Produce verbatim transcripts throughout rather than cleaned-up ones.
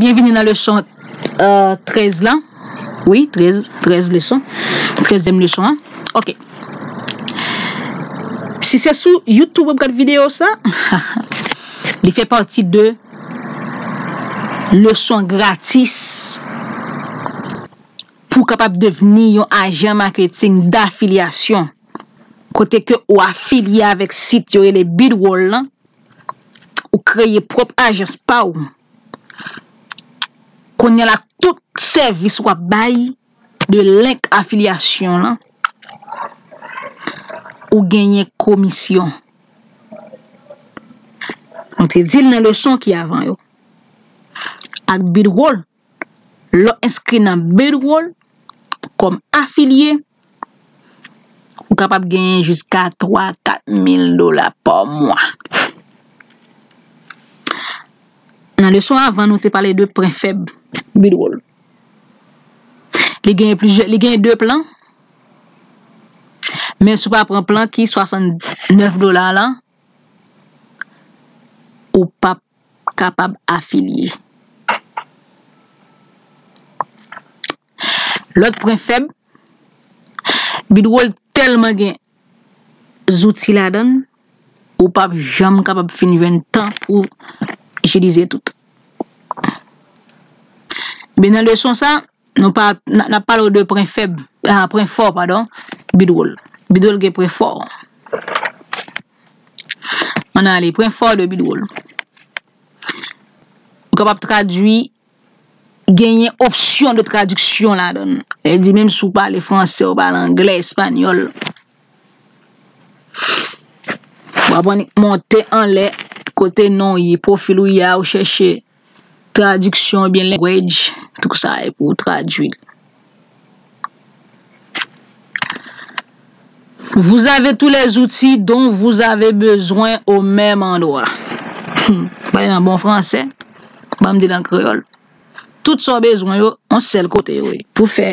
Byenvini nan leson, euh, trèz lan. Wi, trèz, trèz leson. Trèzyèm leson an. Ok. Si se sou YouTube w ap gad videyo sa, li fè pati de leson gratis pou w kapab devni yon ajan maketing dafilyasyon. Kote ke ou afilye avèk sit yo rele Bidroll lan, ou kreye pwòp ajans pa w. Kounye a la, tout sèvis w ap bay de link afilyasyon lan, ou genyen komisyon. Nou te di l nan leson ki avan yo. Ak Bidroll, lè w enskri nan Bidroll kòm afilye, ou kapab genyen jiska twa, kat mil dola pa mwa. Nan leson avan, nou te pale de pwen fèb Bidroll. Li genyen plizyè, li genyen de plan. Men si w pa pran plan ki swasannnèf dola la, ou p ap kapab afilye. Lòt pwen fèb, Bidroll tèlman gen zouti ladan l, ou p ap janm kapab fin jwenn tan pou itilize tout. Men nan leson sa, nou pa, n, n ap pale w de pwen fèb, ah, pwen fò, padon, Bidroll. Bidroll gen pwen fò. Ann ale, pwen fò de Bidroll. Ou kapab tradui, genyen opsyon de tradiksyon ladan l. E di, menm si w pale fransè, ou pale anglè, espanyòl, w ap annik monte anlè kote non w ye, pwofil ou ye a, ou chèche tradiksyon oubyen language, tout sa, epi w tradui l. Vous avez tous les outils dont vous avez besoin au même endroit. Pale nan bon fransè, ban m di l an kreyòl. Tout sa w bezwen yo, yon sèl kote yo ye. Pou fè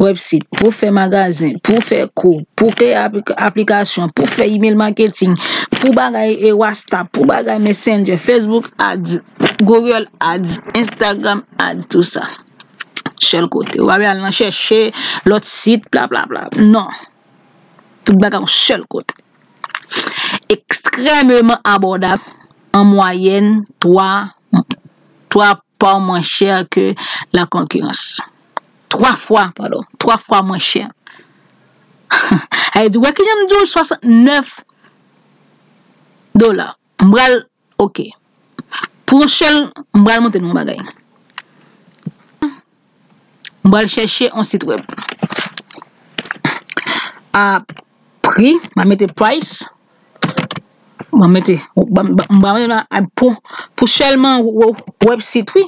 website, pou fè magazen, pou fè kou, pou kreye aplik-, aplikasyon, pou fè email marketing, pou bagay e WhatsApp, pou bagay Messenger, Facebook ads, Google ads, Instagram ads, tout sa. Sèl kote. Ou pa bezwen al nan chèche lòt sit, bla, bla, bla. Non. Tout bagay yon sèl kote. Ekstrèmeman abòdab, an mwayèn, twa, twa pa mwen chè ke la concurrence. Twa fwa, padon, twa fwa mwen chè. Sa vle di, wè kijan m di w swasannnèf dola. M pral, ok. Pou yon sèl, m pral montre nou yon bagay. M pral chèche yon sit wèb. A pri, m a mete price. M a mete, m a, m a, m a mete la, a, pou, pou sèlman w-, w-, website, wi.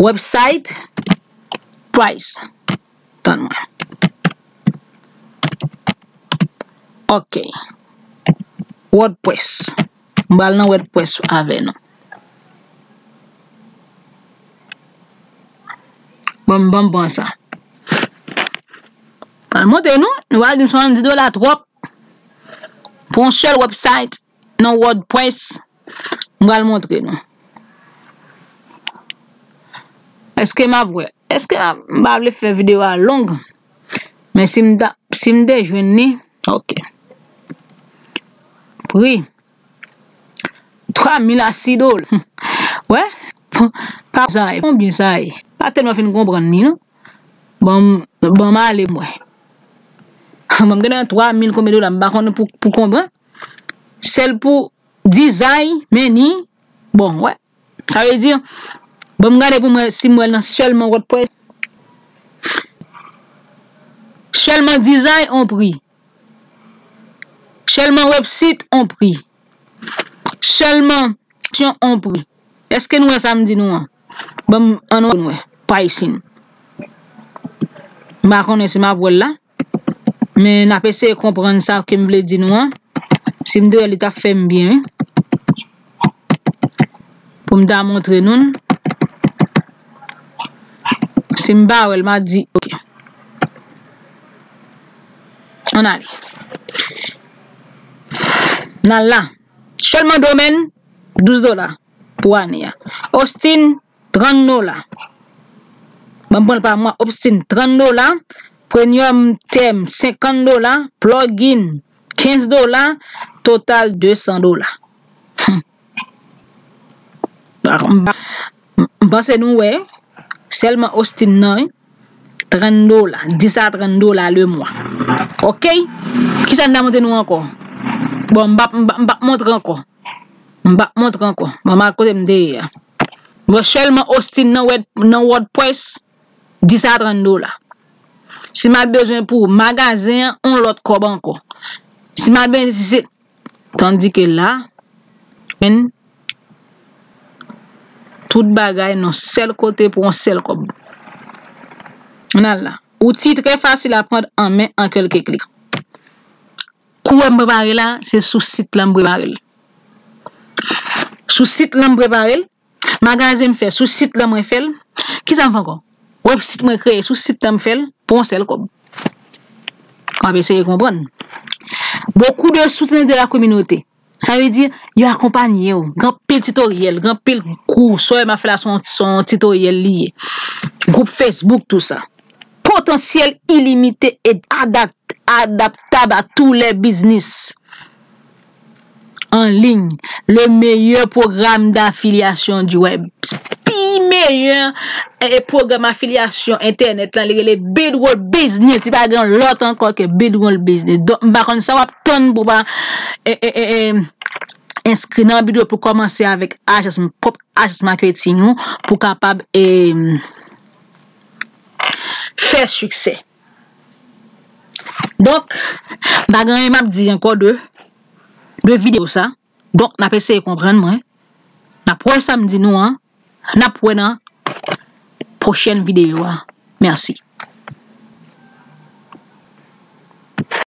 Website, price. Tann mwen. Ok. WordPress. M pral nan WordPress avè nou. Bon, m, bon, m pran sa. Pral montre nou, nou pral di m swasanndis dola twòp pou yon sèl website nan WordPress. M pral montre nou. Èske m ap wè? Èske m ap, m pa vle fè videyo a long, men si m ta, si m te jwenn li, ok. Pri. Twa mil a sis dola. Wè? Pa sa ye. Konbyen sa ye? Pa tèlman fin konprann li, non. Bon, bon, m ale, m wè. Bon, m gen nan twa mil konbyen dola, m pa konnen pou, pou konbyen. Sèl pou dizay, meni, bon, wè. Sa vle di, bon, m gade pou m wè si m wè l nan sèlman WordPress. Sèlman dizay, on pri. Sèlman website, on pri. Sèlman yon pri. Èske nou wè sa m di nou an? Ban m, ann nou wè. Pricing. M pa konnen si m ap wè l la. Men n ap eseye konprann sa ke m vle di nou an. Si m te wè l, li t ap fè m byen, wi. Pou m ta montre nou l. Si m pa wè l, m a di, ok. Ann ale. N al la. Sèlman domèn, douz dola pou ane a. Hosting, trant dola. Ban m pran l pa mwa, Hosting, trant dola. Premium Theme, senkant dola. Plugin, kenz dola. Total, de san dola. Hmm. M pa, m panse nou wè, sèlman Hosting nan, wi. Trant dola, dis a trant dola le mwa. Oke? Kisa m ta montre nou ankò? Bon, m p ap, m p ap, m p ap montre ankò. M p ap montre ankò. Bon, m al kote m te ye a. Bon, sèlman Hosting nan Word-, nan WordPress, dis a trant dola. Si m al bezwen pou magazen an, yon lòt kòb ankò. Si m al bezwen, si se, tandis que la, men, tout bagay nan sèl kote pou yon sèl kòb. Ann al la. Outil très facile à prendre en main en quelques clics. Kou m prepare la, se sou sit la m prepare l. Sou sit la m prepare l. Magazen m fè, sou sit la mwen fè l. Kisa m fè ankò? Website mwen kreye, sou sit la m fè l pou yon sèl kòb. W ap eseye konprann. Beaucoup de soutien de la communauté. Sa vle di, yo akonpanye w. Gen anpil titoryèl, gen anpil kou. Sa w wè m ap fè la, se yon, se yon titoryèl li ye. Gwoup Facebook, tou sa. Potentiel illimité et adapt-, adaptable à tous les business en ligne. Le meilleur programme d'affiliation du web. Pi meyè, eh, pwogram afilyasyon entènèt la, li rele Build World Business. Li pa gen lòt ankò ke Build World Business. Donk, m pa konn sa w ap tann pou w pa, eh, eh, eh, eh, enskri nan bidwo pou kòmanse avèk ajans, pwòp ajans maketing ou, pou kapab, eh, fè siksè. Donk, m pa gen anyen m ap di ankò de, de videyo sa. Donk, n ap eseye konprann mwen. N ap wè sa m di nou an. N ap wè nan pwochèn videyo a. Mèsi.